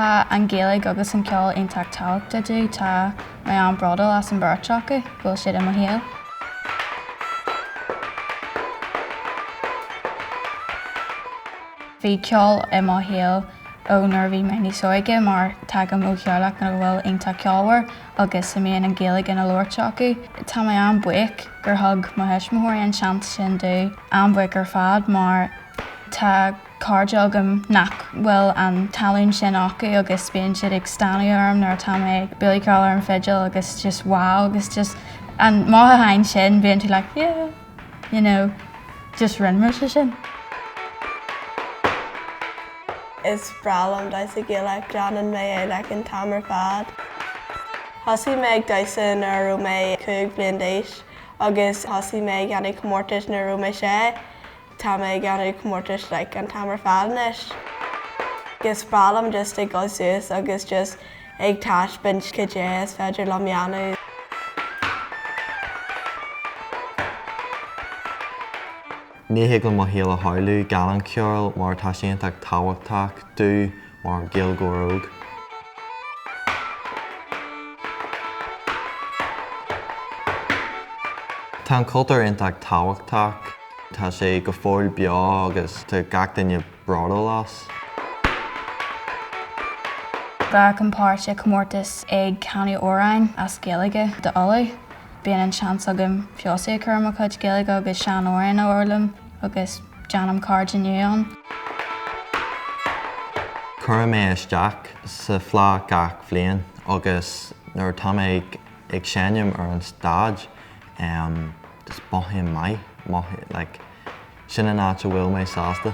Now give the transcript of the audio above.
Tá an Ghaeilge agus an ceol iontach tábhachtach domh, tá mé an-bhródúil as an bheirt acu, go bhfuil siad i mo shaol. Bhí ceol i mo shaol ó nuair a bhí mé níos óige mar tagaim ó theaghlach ina bhfuil iontach ceolmhar agus a mbíonn an Ghaeilge ina labhairt acu. Tá mé an-bhuíoch gur thug mo thuismitheoirí an seans sin domh, an-bhuíoch ar fad mar tá cairde agam nach bhfuil an talún sin acu agus bíonn siad ag stánadh orm nuair atá mé ag bualadh ceoil ar an bhfidil agus just wow agus just an mothúcháin sin bíonn tú like yeah you know just rinne mise sin. Is breá liom damhsa Gaelach, déanann mé é like an t-am ar fad. Thosaigh mé ag damhsa nuair a raibh mé 5 bliain d'aois agus thosaigh mé ag déanamh comórtais nuair a raibh mé 6. Tá mé ag déanamh comórtais like an t-am ar fad anois. Is breá liom just ag dul suas agus just ag taispeáint cad é is féidir liom dhéanamh. Ní thig liom mo shaol a shamhlú gan an ceol mar tá sé iontach tábhachtach domh mar Ghaeilgeoir óg. Tá an cultúr iontach tábhachtach, tá sé go fóill beo agus tá gach duine bródúil as. Glacaim páirt i comórtas ag canadh amhráin as Gaeilge d'Ulaidh. Bíonn an seans agam feabhas a chur ar mo chuid Gaeilge agus sean-amhráin a fhoghlaim agus déanaim cairde nua ann. Cuireann mé isteach sa Fleadh gach bhliain agus nuair atá mé ag seinm ar an stage just mothaím maith, like sin an áit a bhfuil mé sásta.